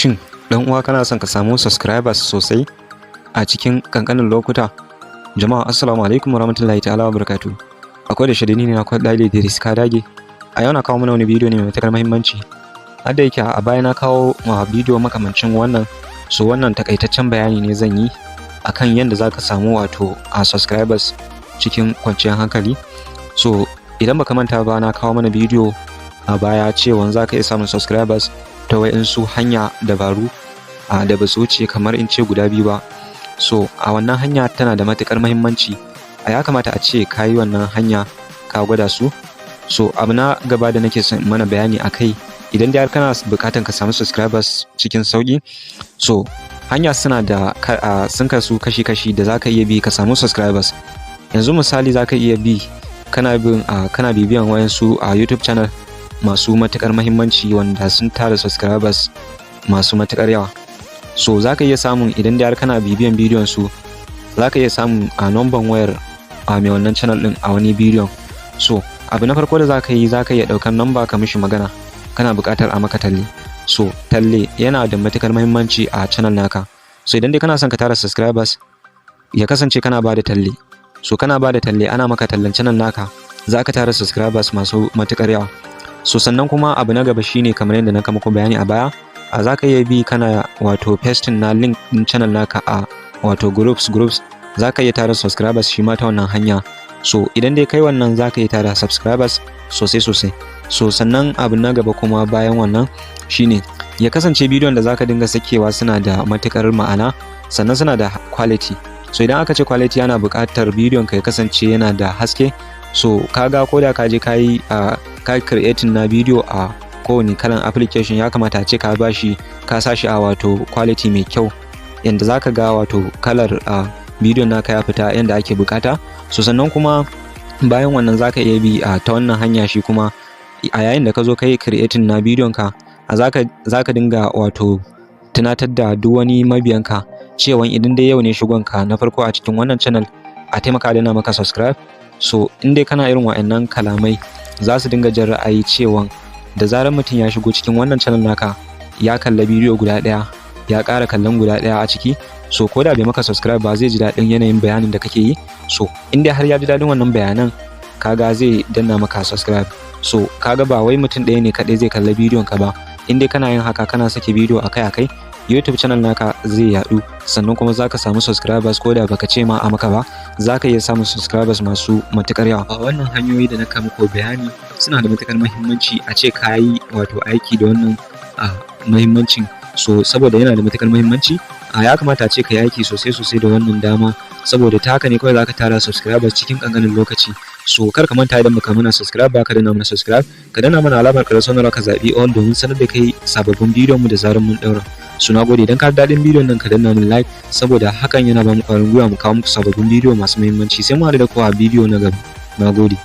Shin ɗan uwa, kana son ka samu subscribers sosai a cikin ƙanƙanin lokuta? Jama'a, assalamu alaikum warahmatullahi ta'ala wabarakatuh. Akwai da shirin ne na Kwaɗali Idris ka dage. A yau na kawo mana wani bidiyo ne mai matuƙar muhimmanci. Har da yake a baya na kawo ma bidiyo makamancin wannan, so wannan takaitaccen bayani ne zan yi akan yadda za ka samu wato a subscribers cikin kwanciyar hankali. So idan baka manta ba, na kawo mana bidiyo a baya cewa za ka iya samun subscribers ta wa'insu hanya dabaru a da ba su wuce kamar in ce guda biyu ba. So a wannan hanya tana da matuƙar muhimmanci, a ya kamata a ce ka yi wannan hanya, ka gwada su. So abu na gaba da nake son mana bayani a kai, idan dai har kana buƙatar ka samu subscribers cikin sauƙi, so hanya suna da sun kasu kashi-kashi da za ka iya bi ka samu subscribers. Yanzu misali, za ka iya bi kana bin kana bibiyan wayansu a YouTube channel masu matuƙar muhimmanci wanda sun tara subscribers masu matuƙar yawa. So za ka iya samun, idan dai har kana bibiyan bidiyon su, za ka iya samun a number wayar a mai wannan channel din a wani bidiyon. So abu na farko da za ka yi, za ka iya ɗaukar number ka mishi magana, kana buƙatar a maka talle. So talle yana da matuƙar muhimmanci a channel naka. So idan dai kana son ka tara subscribers, ya kasance kana ba da talle. So kana ba da talle, ana maka tallan channel naka, za ka tara subscribers masu matuƙar yawa. So sannan kuma abu na gaba shine, kamar yadda na muku bayani a baya, a za ka iya bi kana wato pasting na link din channel naka a wato groups groups, za ka iya tara subscribers shi ma ta wannan hanya. So idan dai kai wannan, za ka iya tara subscribers sosai sosai. So sannan abu na gaba kuma bayan wannan shine ya kasance bidiyon da za ka dinga sakewa suna da matukar ma'ana, sannan suna da quality. So idan aka ce quality, ana buƙatar bidiyon ka ya kasance yana da haske. So kaga ko da ka je ka yi ka creating na bidiyo a kowane kalan application, ya kamata a ce ka bashi, ka sa shi a wato quality mai kyau, yanda zaka ga wato kalar a bidiyon naka ya fita yanda ake bukata. So sannan kuma bayan wannan, zaka iya bi a ta wannan hanya shi kuma, a yayin da ka zo ka yi creating na bidiyon ka, a zaka dinga wato tunatar da duk wani mabiyanka cewa idan dai yau ne shigonka na farko a cikin wannan channel, a taimaka da maka subscribe. So in dai kana irin wa'annan kalamai, za su dinga jin ra'ayi cewa da zarar mutum ya shigo cikin wannan channel naka, ya kalla bidiyo guda ɗaya, ya ƙara kallon guda ɗaya a ciki, so ko da bai maka subscribe ba, zai ji daɗin yanayin bayanin da kake yi. So in dai har ya ji daɗin wannan bayanan, kaga zai danna maka subscribe. So kaga ba wai mutum ɗaya ne kaɗai zai kalla bidiyon ka ba. In dai kana yin haka, kana sake bidiyo akai-akai, YouTube channel naka zai yaɗu, sannan kuma zaka samu subscribers. Ko da baka ce ma a maka ba, zaka iya samun subscribers masu matukar yawa. A wannan hanyoyi da na muku bayani suna da matukar muhimmanci a ce ka yi wato aiki da wannan a muhimmancin. So saboda yana da matukar muhimmanci, a ya kamata a ce ka yi aiki sosai sosai da wannan dama, saboda ta haka ne kawai zaka tara subscribers cikin kankanin lokaci. So kar ka manta, idan baka mana subscribe ba, ka danna mana subscribe, ka danna mana alamar karar sanarwa, ka zabi all domin sanar da kai sababbin bidiyon mu da zarar mun daura. So na gode. Idan ka ji daɗin bidiyon nan, ka danna min like, saboda hakan yana ba mu ƙwarin gwiwa mu kawo muku sababbin bidiyo masu muhimmanci. Sai mu haɗu da ku a bidiyo na gaba. Na gode.